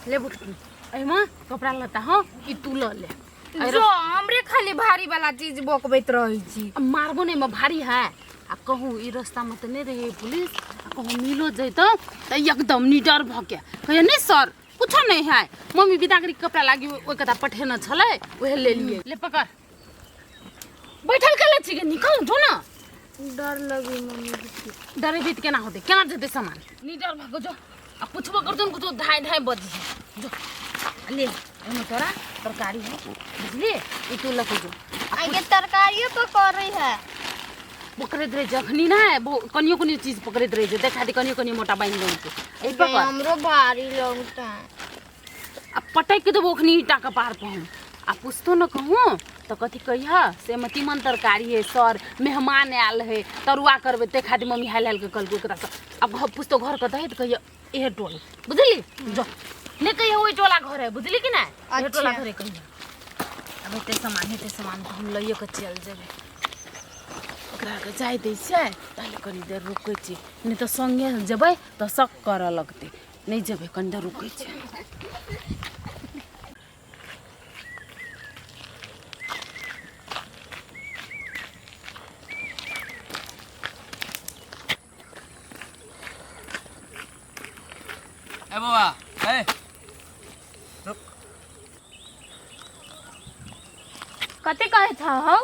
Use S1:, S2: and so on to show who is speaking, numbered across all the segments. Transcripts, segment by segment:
S1: ले बुटकी एहिमे कपड़ा लत्ता हँ ई तू लऽ ले।
S2: जो हमरे खाली भारी वाला चीज बोकबैत रहै छी।
S1: आ मारबो नहि, एहिमे भारी है। आ कहूँ ई रास्तामे तऽ नहि रहै पुलिस, आ कहूँ मिलो जैतौ तऽ एकदम निडर भऽ के कहियो नहि सर कुछो नहीं है, मम्मी बिदागरी के कपड़ा लागी ओहि कता पठेने छलै उहे ले लिए। ले पकड़, बैठल के ले छी गे, निकल जो ना।
S3: डर लगी मम्मी के।
S1: डरे भी केना होते, केना जेतै सामान? निडर भऽ के जो, आ पुछबो करतौ ने कुछो धाय धाय बजी जो। ले एहिमे तोरा तरकारी है बुझली, ई तू लऽ के जो।
S3: आगे तरकारियो पकड़ै है।
S1: पकड़ैत रहै छै अखनी ने, कनियो कनियो चीज पकड़ैत रहै छै, देखा दे कनियो कनियो मोटा बान्हि दै छै। एहि पकड़।
S3: हमरो भारी लगता है।
S1: आ पटकि देबो अखनी ईटा के पार पर हम। आ पुछतो न कहूँ तऽ कथी कहिह से एहिमे तीमन तरकारी है सर, मेहमान आयल है तरुआ करबै ताहि खातिर मम्मी हालि हालि के कहलकै ओकरा से। आब घर पुछतो घर कतऽ है तऽ कहिह इहे टोल, बुझली? जो नहि कहिह ओहि टोला घर है, बुझली कि नहि? इहे टोला
S3: अच्छा।
S1: घर है कहिह। आब एते सामान हेतै, सामान तऽ हम लैए कऽ चलि जेबै। ओकरा के जाय दै छियै ताहि कनि देर रुकै छी, नहि तऽ सङ्गे जेबै तऽ शक करऽ लगतै। नहि जेबै, कनि देर रुकै छियै।
S4: ए बौआ, ए रुक।
S2: कते कहै छ हौ?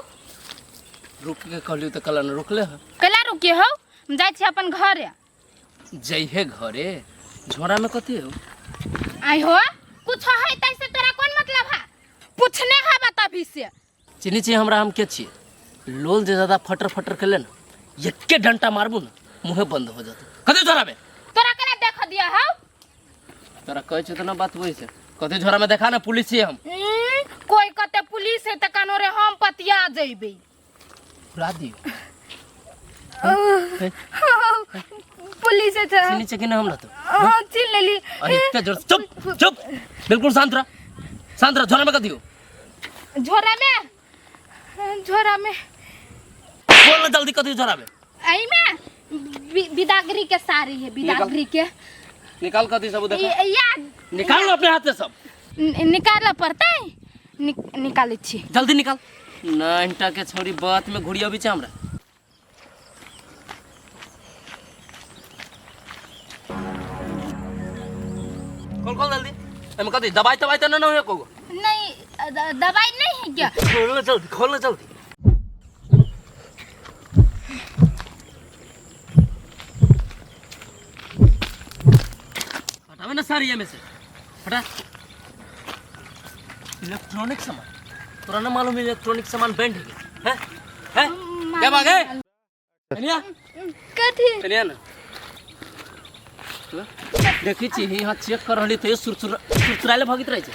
S4: रुक के कहलियो तऽ कहला न रुकले हँ।
S2: कैला रुकिए हौ? हम जाइ छी अपन घरे।
S4: जइहे घरे, झोरा में कथी हो?
S2: आई हो कुछ है तैसे तोरा कोन मतलब है? पूछने है तभी से।
S4: चिन्है छी हमरा हम के छी? लोल जे ज्यादा फटर फटर केले न एके डंटा मारबू न मुँहे बंद हो जतौ। कथी झोरा में?
S2: तोरा केना देख दिया हौ?
S4: तोरा कहै छौ तऽ ना बात वही से। कथी झोरा में देखा ना, पुलिस छियै हम।
S2: कोई कते पुलिस है तऽ कानो रे हम पतिया जइबै।
S4: उड़ा दियो।
S2: पुलिस है तऽ।
S4: चिन्है छै कि ना हमरा तो?
S2: हाँ, चिन्ह लेली।
S4: अरे इतना जोर से- चुप चुप, बिल्कुल शांत रह, शांत रह। झोरा में कथी हो?
S2: झोरा में, झोरा में
S4: बोल ना जल्दी, कथी झोरा में?
S2: एही में बिदागरी के साड़ी है, बिदागरी के।
S4: निकाल कथी सब देखा।
S2: या
S4: निकाल लो अपने हाथ से सब।
S2: निकालऽ पड़तै? निकालै छी।
S4: जल्दी निकाल। नैनटा के छोरी बात में घुड़ी अबै छै हमरा। खोल खोल जल्दी। एमे कथी दवाई तवाई तऽ न होय को?
S2: नहीं, दवाई नहीं है क्या?
S4: खोल ना जल्दी, खोल ना जल्दी। हटावे ना सारी एमे से, हटा। इलेक्ट्रॉनिक सामान तोरा ना मालूम? इलेक्ट्रॉनिक सामान बैंड है हैं? हैं क्या भागे कनिया?
S3: कथी?
S4: कनिया ना देखै छी यहाँ चेक कर रहली तऽ सुरसुर सुरसुराले भगैत रहै छै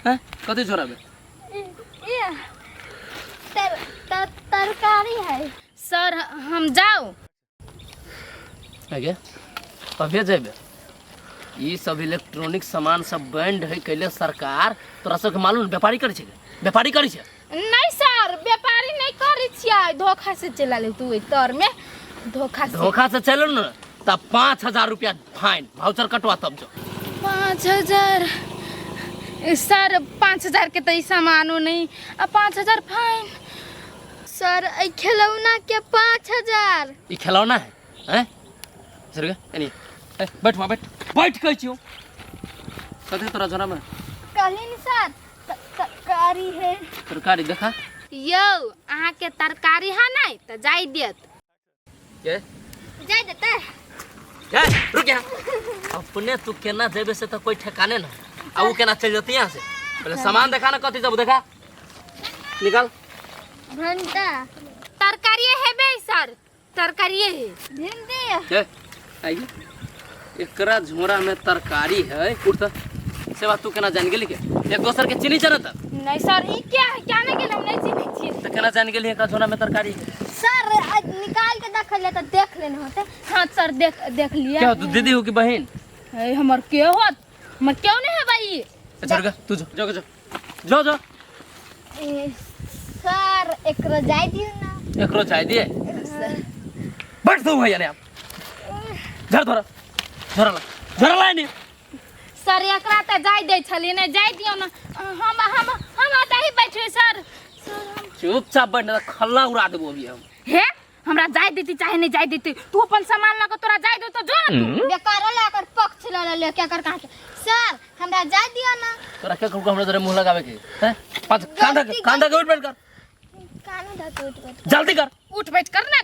S4: हैं? कथी छोड़ाबे?
S3: ये तर तर तरकारी है।
S2: सर हम जाओ।
S4: आगे अभिये जेबे। ई सब इलेक्ट्रॉनिक सामान सब बैंड है कैले सरकार, तोरा सबके मालूम? व्यापारी करै छै, व्यापारी करै छै।
S2: नहीं सर, व्यापारी नहीं करै छियै, धोखा से चला ले तू ओहि तर में धोखा से।
S4: धोखा से चलो न तब 5000 रुपया फाइन, भाउचर कटवा तब जो।
S2: 5000 सर? 5000 के तऽ ई सामानो नहीं आ 5000 फाइन?
S3: सर एहि खिलौना के 5000?
S4: ई खिलौना है हैं? सर गे एनी ए, बैठ वहाँ बैठ, बैठ कहै छियौ। कथी तोरा झोरा में?
S3: कहली ने सर तरकारी है।
S4: तरकारी देखा।
S2: यौ अहाँके तरकारी है नहीं तऽ जाय देत।
S4: के
S3: जाय देतै?
S4: ए, रुक यहाँ। अपने तू केना जेबे से तो कोई ठिकाने ना, आ ऊ केना चल जती यहाँ से? पहले सामान देखा ना, कथी सब देखा, निकाल।
S3: भंटा।
S2: तरकारी हेबे सर, तरकारी है।
S3: भिंडी।
S4: ए, आइए एकरा झोरा में तरकारी है। उठ त से बात तू केना जान गेली के? एक दोसर के चिन्ही छ ना त?
S2: नहीं सर, ई क्या है? क्या नहीं गेल, हम नहीं चिन्है छियै।
S4: त केना जान गेली एकरा झोरा में तरकारी है?
S3: सर आज निकाल के देखल त देख लेने होते।
S2: हाँ सर, देख देख लिया।
S4: क्या हो तू, दीदी हो कि बहन?
S2: ए, हमर के होत? हमर क्यों नहीं है भाई?
S4: अच्छा रुक, तू जो जो जो जो जो।
S3: ए, सर एकरो जाय दियो ना।
S4: एकरो चाय दिए? बैठ तू भैया ने आप झर धरा, झरा ला, झरा ला नहीं।
S2: सर सर एकरा तऽ जाय दै छलियै नहि जाय दियौ ने हम हम हम ओतऽ ही बैठबै सर सर हम
S4: चुपचाप बैठ ना खल्ला उड़ा देबो अभी हम
S2: हे हमरा जाय देती चाहे नहीं जाय देती तू अपन सामान लऽ के तोरा जाय दे तो जो ना तू
S3: बेकार ले एकर पक्ष ल ले के एकर कहाँ के सर हमरा जाय दियो ना
S4: तोरा के कहलको हमरा तोरे मुंह लगावे के हैं पाँच कांधा
S3: गलती-
S4: कांधा के उठ बैठ कर
S3: कानू धके उठ बैठ
S4: जल्दी कर
S2: उठ बैठ कर ना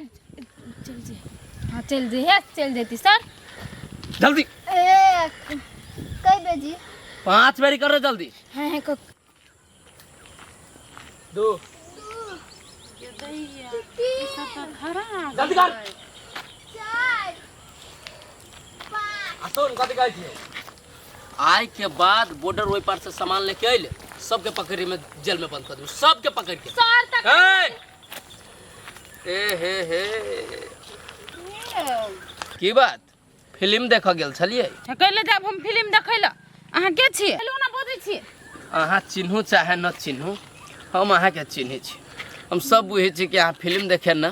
S2: चल जे हाँ चल जे हे चल जेती सर
S4: जल्दी
S3: ए कई बेजी
S4: पांच बेरी कर रे जल्दी
S2: हाँ हाँ
S4: दो
S1: खराब
S4: जल्दी कर
S3: चार पाँच
S4: आ सुन कथी कहै छियै आय के बाद बॉर्डर ओहि पार से सामान लेके अइले सबके पकड़ी में जेल में बंद कर दू सबके पकड़ के
S2: सर तक
S4: ए ए हे हे की बात फिल्म देखऽ गेल छलियै
S1: कैले जायब हम फिल्म देखै लए अहाँ के छियै हेलो ना बजै छियै
S4: अहाँ चिन्हू चाहे न चिन्हू हम अहाँके चिन्है छी हम सब बुझै छी कि अहाँ फिल्म देखे न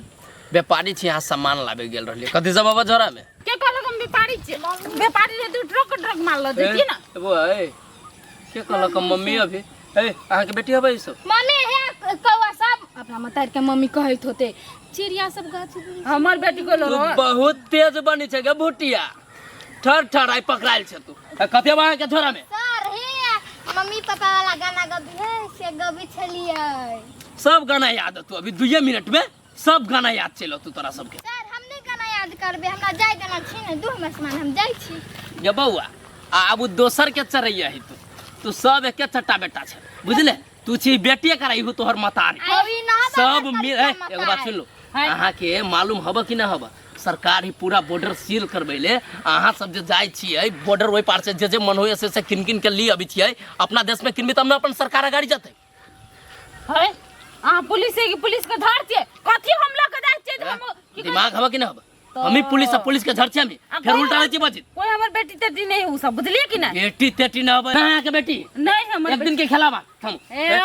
S4: व्यापारी छी अहाँ सामान लाबे गेल रहलियै कथी सब अबऽ झोरामे
S1: के कहलक हम व्यापारी छियै व्यापारी रहती ट्रक ट्रक माल लऽ जैतियै ने
S4: ए, बौआ, ए, के कहलक मम्मी अभी ए अहाँके बेटी हबै ई सब
S2: मम्मी हे कौआ सब अपना मतार के मम्मी कहैत होते चिड़िया सब गाछ वृक्ष।
S1: हमर बेटी को
S4: तू बहुत तेज बनी छै गे भुटिया ठर ठर आइ पकड़ायल छै तू ए, कथी हबै अहाँके झोरामे
S3: सर हे मम्मी पापा वाला गाना गबी है से गबी छलियै
S4: सब गाना याद तू अभी दुइये मिनट में सब गाना याद चलि तू तोरा सबके
S3: सर हम नहि गाना याद करबै हमरा जाय देना छी ने दू हमर सामान हम जाइ छी
S4: गे बौआ आ आब उ दोसर के चरैया है तू तू सब एके चट्टा बेटा छै बुझले तू छी बेटिए कराई हो तोहर मतारी
S3: अभी ना
S4: सब मिल ए, एगो बात सुन लो अहाँ के मालूम हब कि ना हब सरकार ही पूरा बॉर्डर सील करबैले अहाँ सब जे जाइ छियै बॉर्डर ओहि पार से जे जे मन होइए से से किन किन के ली अबै छियै अपना देश में किनबी तब ने अपन सरकार अगाड़ी जेतै
S1: है अहाँ पुलिस है कि पुलिस के धर छियै कथी हम लऽ के जाइ छियै जे हम की कहै-
S4: दिमाग हब कि ना हब हम ही पुलिस पुलिस के झड़ छियै हमी
S1: आ
S4: फेर
S1: कोई
S4: उल्टा
S1: हमर-
S4: रहै छी बजित
S1: कोई हमर बेटी तेटी नहीं उ सब बुझलियै कि नहीं
S4: बेटी तेटी ना हब अहाँ के बेटी
S1: नहीं हमर
S4: एक दिन के खेलावा थम
S1: ए,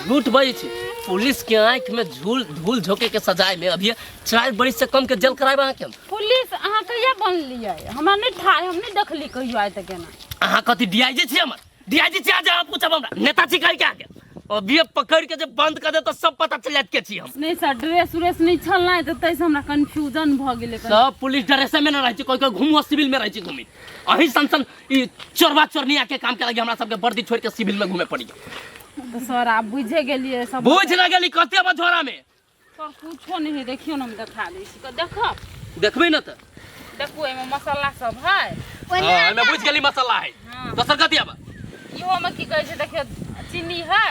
S4: झूठ बजै छै पुलिस के आंख में झूल धूल झोंके के सजाए में अभी चार बरिस से कम के जेल करायब अहाँ के हम।
S1: पुलिस अहाँ कहिया बनलियै हमरा नहि ठाय हम नहि देखली कहियो आइ तक एना
S4: अहाँ कथी डीआईजी छी हमर डीआईजी छी आज अहाँ पूछब हमरा नेता छी कहि के अहाँके अभी पकड़ के जे बंद कर दे तो सब पता चल जायत के छी हम
S1: नहि सर ड्रेस उरेस नहि छल नहि तऽ ताहिसँ हमरा कन्फ्यूजन भऽ गेलै कनि।
S4: सब पुलिस ड्रेसे में न रहै छै कोई कोई घुमो सिविल में रहै छै घुमी अही सन सन ई चोरबा चोरनिया के काम के लगे हमरा सबके वर्दी छोड़ के सिविल में घूमे पड़ी
S1: तऽ सर आब बुझे गेलियै सब
S4: बुझ न गेली कते बा झोरा में
S1: सर कुछो नहि है देखियौ ने हम देखा दै छी देखब
S4: देखबै न तऽ
S1: देखू एहिमे मसाला सब है
S4: हाँ एहिमे बुझ गेली मसाला है
S1: हाँ।
S4: दोसर कथी आब
S1: इहोमे की कहै छै देखियौ चीनी है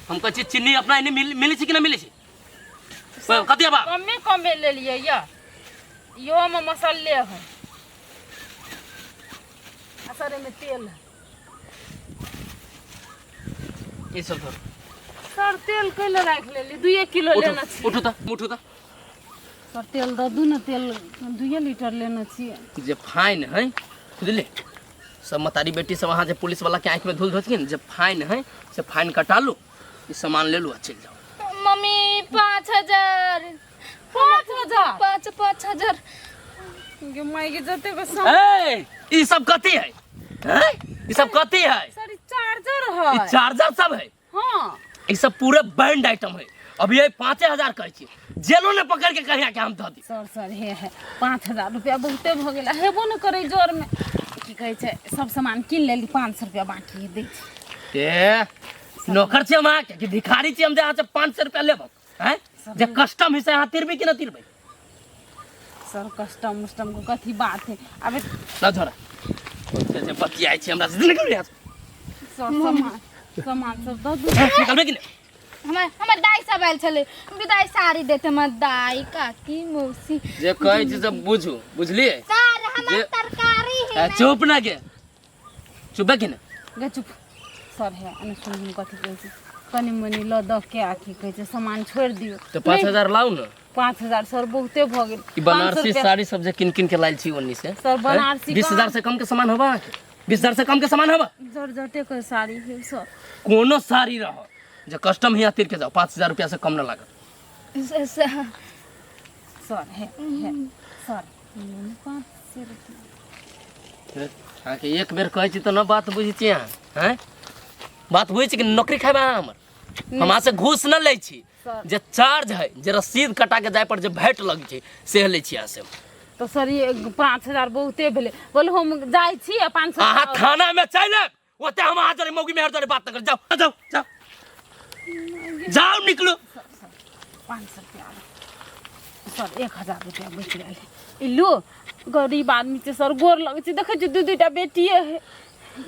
S4: हम कहै छी चीनी अपना एने मिल मिलै छै कि नहि मिलै छै कथी आब
S1: कमे कमे लेलियै यऽ इहोमे मसाले है आ सर एहिमे तेल है
S4: ई सब धर
S1: सर तेल कैले राखि लेली दुइए किलो
S4: उठू
S1: लेने छी
S4: उठू तऽ उठू तऽ
S1: सर तेल दऽ दू ने तेल दुइए लीटर लेने छियै
S4: जे फाइन है बुझलियै सब मतारी बेटी सब अहाँ जे पुलिस वाला के आँखि में धूल धोथिन जे फाइन है से फाइन कटा लू ई सामान ले लू आ चलि जाओ
S2: मम्मी 5000
S1: 5000
S2: पाँच 5000
S1: गे माय गे जते को सम
S4: ए ई सब कथी है हैं? ई सब कथी है
S1: सर ई चार्जर
S4: ई
S1: है
S4: चार्जर सब है
S1: हाँ
S4: ई सब पूरे बैंड आइटम है अभी ये 5000 कहै छी जेलो ने पकड़ के कहिया के हम धऽ दी
S1: सर सर हे है 5000 रुपया बहुते भऽ गेल हेबो ने करै जोर में की कहै छै सब सामान कीन लेली 500 रुपया बाकी दै छै
S4: ए नौकर छी हम अहाँके कि भिखारी छी हम जे अहाँ से 500 रुपया लेब हैं जे कस्टम है से अहाँ तिरबै कि न तिरबै
S1: सर कस्टम उस्टम के कथी बात है अबे
S4: ना झोरा ओते जे बतियाइ छी हमरा से निकल यहाँ से।
S1: सर सामान सामान सब दऽ दू
S4: निकलबै कि नहि
S2: हमर हमर दाइ सब आयल छलै विदाई साड़ी देते हमर दाइ काकी मौसी
S4: जे कहै छी से बुझू बुझलियै
S3: सर हमर
S4: जे-
S3: तरकारी है
S4: ए, चुप ना गे चुपे कि नहि
S1: गे चुप सर हे अने सुन हम कथी कहै छै कनि मनि लऽ दऽ के आ की कहै छै सामान छोड़ि दियौ
S4: तऽ 5000 लाउ ने
S1: 5000 सर बहुते भऽ गेल
S4: ई बनारसी साड़ी सब जे किन किन के लायल छी ओन्नी से
S1: सर, बनारसी
S4: 20000 से कम के सामान होबा अहाँके 20000 से कम के सामान होबा
S1: जर्जटे के साड़ी है सर
S4: कोनो साड़ी रहो जे कस्टम हिया तिर के जाओ 5000 रुपया से कम न लागत
S1: सर हे हे सर 500 रुपया।
S4: अहाँके एक बेर कहै छी तऽ न बात बुझै छी अहाँ हैं बात बुझै छी कि नौकरी खायब अहाँ हमर हम अहाँ से घूस न लै छी
S1: सर।
S4: जे चार्ज है जे रसीद कटा के जाय पर जे भेट लगै छै से लै छी अहाँ से।
S1: तऽ सर ये 5000 बहुते भेलै। बोलू हम जाइ छी आ 500
S4: अहाँ थाना में चलि आयब, ओते हम अहाँ जरे मौगी मेहर जरे बात न कर। जाओ जाओ जाओ जाओ निकलू।
S1: 500 रुपया सर, 1000 रुपया बचि गेल। ई लो, गरीब आदमी छै सर, गोर लगै छै। देखै छी दू दूटा बेटिए है,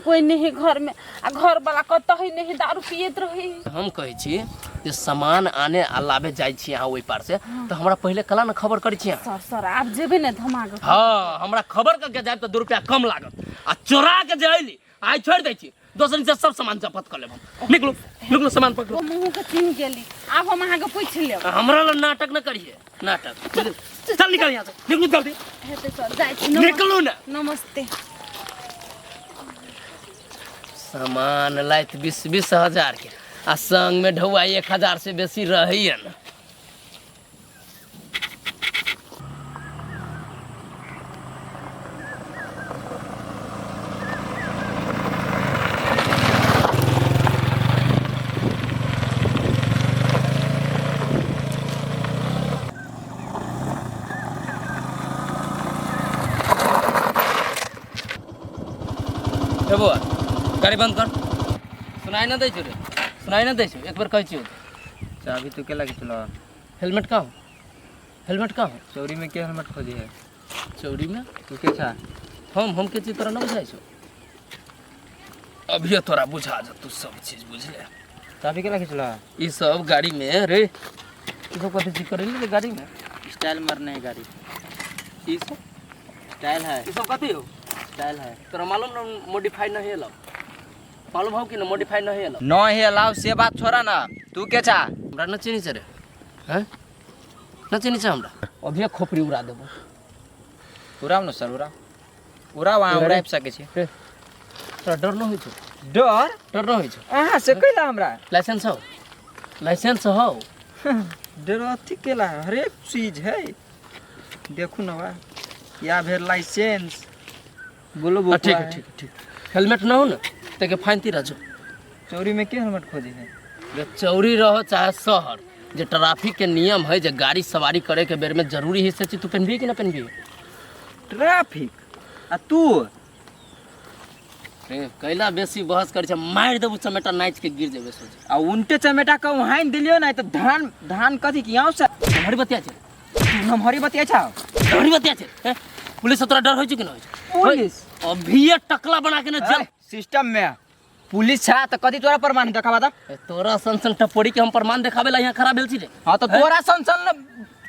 S1: कोइ नहि है घरमे, आ घरवला कतऽ है नहि है, दारू पियैत रहै।
S4: हम कहै छी जे सामान आने आ लाबे जाइ छी अहाँ ओहि पार से तऽ हमरा पहिले कला ने खबर करै छी अहाँ।
S1: सर सर आब जेबै ने तऽ हम अहाँके
S4: हँ, हमरा खबर करके जायब तऽ 2 रुपया कम लागत। आ चोरा के जे अयली आइ छोड़ि दै छी, दोसर दिन से सब सामान जब्त कऽ लेब हम। निकलू निकलू, सामान पकड़ू।
S1: ओ मुँहके चिन्ह गेली, आब हम अहाँके पूछि लेब।
S4: हमरा लग नाटक न करिए नाटक। चल निकल यहाँ से, निकलू जल्दी।
S1: हेतै सर, जाइ छी।
S4: निकलू ना।
S1: नमस्ते।
S4: सामान लाइत 20-20 हजार के आ संग में ढौआ 1000 से बेसी रहैया ना। हे बौआ, गाड़ी बंद कर। सुनाई ना दै छौ रे, सुनाई ना दै छौ, एक बेर कहै छियौ।
S5: चाबी तू के लगे चलो।
S4: हेलमेट कहाँ हो? हेलमेट कहाँ हो?
S5: चौरी में के हेलमेट खोजी है?
S4: चौरी में
S5: तू के छा?
S4: हम के चीज तोरा न बुझाइ छौ? अभिये तोरा बुझा जतौ सब चीज, बुझले?
S5: चाबी के लगे चलो।
S4: ई सब गाड़ी में रे, ई सब कथी चीज करेली रे गाड़ी में?
S5: स्टाइल मारने है गाड़ी।
S4: ई सब
S5: स्टाइल है।
S4: ई सब कथी हो?
S5: स्टाइल है।
S4: तोरा मालूम न मॉडिफाई नहीं एलौ? मालूम हो कि न मॉडिफाई नहीं एलौ?
S5: न हे अलाउ से बात छोड़ा ना, तू के छा?
S4: हमरा न चिन्ही छे रे, हैं न चिन्ही छे हमरा? अभिये खोपड़ी उड़ा देबो।
S5: उड़ाव न सर, उड़ाव उड़ाव, अहाँ
S4: रे।
S5: उड़ाबि सकै छी।
S4: तोरा डर न होइ छौ?
S5: डर?
S4: डर न होइ छौ?
S5: अहाँ से कैला हमरा?
S4: लाइसेंस हो? लाइसेंस हो?
S5: डर अथी केला, हरेक चीज है। देखू न बा, या भेल लाइसेंस। बोलो
S4: हाँ, ठीक
S5: बौआ
S4: है ठीक है ठीक। हेलमेट न हो न तके फाइन तीरा जो।
S5: चौरी में के हेलमेट खोजी है?
S4: जे चौरी रहो चाहे शहर, जे ट्रैफिक के नियम है जे गाड़ी सवारी करे के बेर में जरूरी है से चीज तू पहनबी कि ना पहनबी?
S5: ट्रैफिक आ तू
S4: रे कैला बेसी बहस करै छै, मारि देबू चमेटा नाचि के गिर जेबै सोच।
S5: आ उनटे चमेटा के वहां दिलियो ना त धान धान कथी की आउ से
S4: हरी बतिया छै।
S5: तू हम हरी बतिया छा?
S4: हरी बतिया छै हैं? पुलिस से तोरा डर होइ छै कि ना होइ छै?
S5: पुलिस
S4: अभी ये टकला बना के ना जेल
S5: सिस्टम में पुलिस छा त कथी तोरा प्रमाण देखाबा त?
S4: ए, तोरा सन सन टपोरी के हम प्रमाण देखाबे ला यहाँ खड़ा भेल छी रे।
S5: हां त तोरा सन सन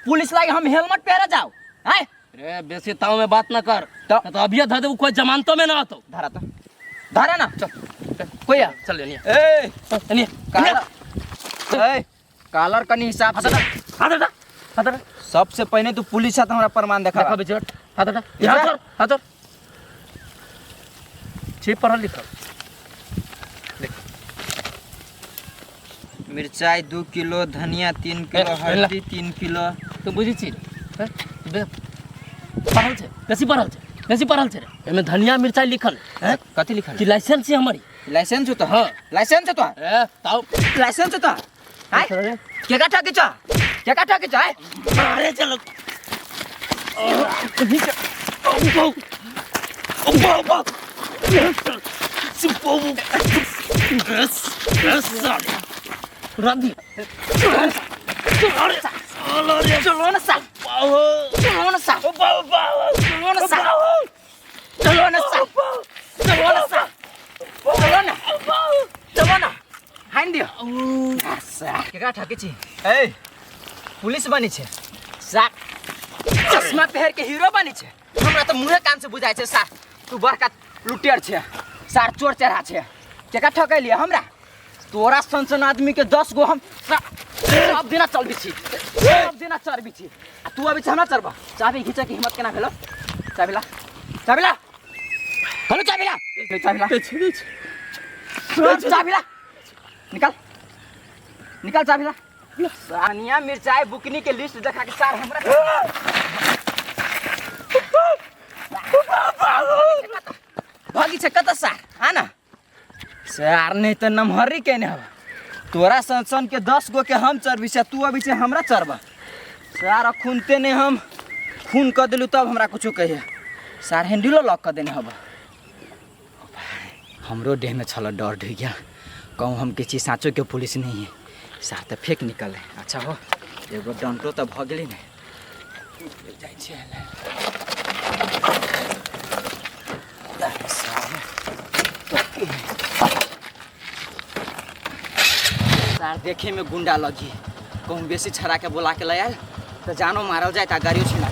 S5: पुलिस लागे हम हेलमेट पहिरे जाओ। हैं
S4: रे बेसी ताव में बात ना कर,
S5: त
S4: तो अभी धर देबू, कोई जमानतो में ना आतो।
S5: धरा त धरा ना,
S4: चल
S5: कोई आ
S4: चल एनिया।
S5: ए
S4: एनिया।
S5: कालर, ए कालर कनी हिसाब से
S4: हाथ हटा, हाथ हटा।
S5: सबसे पहले तू पुलिस साथ हमरा प्रमाण देखा।
S4: देखा बेचट, हाथ हटा, हाथ हटा, हाथ हटा। छी पढ़ल लिखल।
S5: मिरचाई 2 किलो, धनिया 3 किलो,
S4: ए,
S5: हल्दी 3 किलो।
S4: तू बुझी छी रे? हैं? पढ़ल छे, बेसी पढ़ल छे, बेसी पढ़ल छे रे। एमे धनिया मिरचाई लिखल है।
S5: कथी लिखल?
S4: कि लाइसेंस है हमारी।
S5: लाइसेंस हो तो?
S4: हाँ।
S5: लाइसेंस हो तो?
S4: ए, ताऊ।
S5: लाइसेंस हो तो? हाय? के का ठकी छ? के का ठकी छ? हाय?
S4: मारे चलो।
S5: चलो ना सा। चलो ना सा। चलो ना सा। चलो ना सा। चलो ना सा। चलो ना। चलो ना। हाइन दियो। सा। के का ठकी छी? ए, पुलिस बनी छे। सा। चश्मा पहिर के हीरो बनी छे। हमरा त मुँहे कान से बुझाइ छे सार। तू बड़का लुटेर छे। सार चोर चढ़ा छे। केका ठकैलिए हमरा? तोरा सन सन आदमी के 10 गो हम सब दिना चलबी छी, सब दिना चरबी छी। आ तू अबै छ हमरा चरबा। चाबी घिचै के हिम्मत केना भेलो? चाबी ला, चाबी ला, हेलो चाबी ला, चाबी ला, चाबी ला, निकाल, निकाल चाबी ला। धनिया मिरचाई बुकनी के लिस्ट देखा के सार हमरा भागी छै कत सार आ ना सार नहीं तो नमहरी केने हवा तोरा सन सन के 10 गो के हम चरबी छै, तू अभी छै हमरा चरबा। सार अखुनते नहीं हम खून कर दिलू तब हमरा कुछो कहिए। सार हैंडलो लॉक कर देने हवा। हमरो देह में छल डर ढुक गया, कहूँ हम किसी साँचो के पुलिस नहीं है। सार तो फेंक निकल है। अच्छा हो एगो डंटो तो भ गेली ने। जाइ छियै। सार देखे में गुंडा लगी, कहूँ बेसी छड़ा के बोला के ले आयल तो जानो मारल जाए ता गाड़ियों छिना।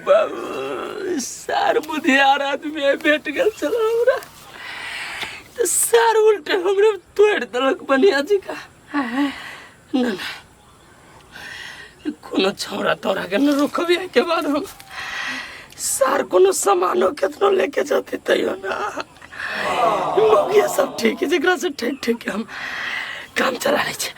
S4: बाबू सार बुधियार आदमी है, भेट गेल छल हमरा तो सार उल्टे हमरे तोड़ि देलक बनिया जी का। ना ना कोनो छौड़ा तौड़ा के न रोकबी के बाद हम सार कोनो सामानो केतनो लेके जाते तैयो ना। मौगिया सब ठीक है, जकरा से ठीक ठीक के हम काम चला लै छी।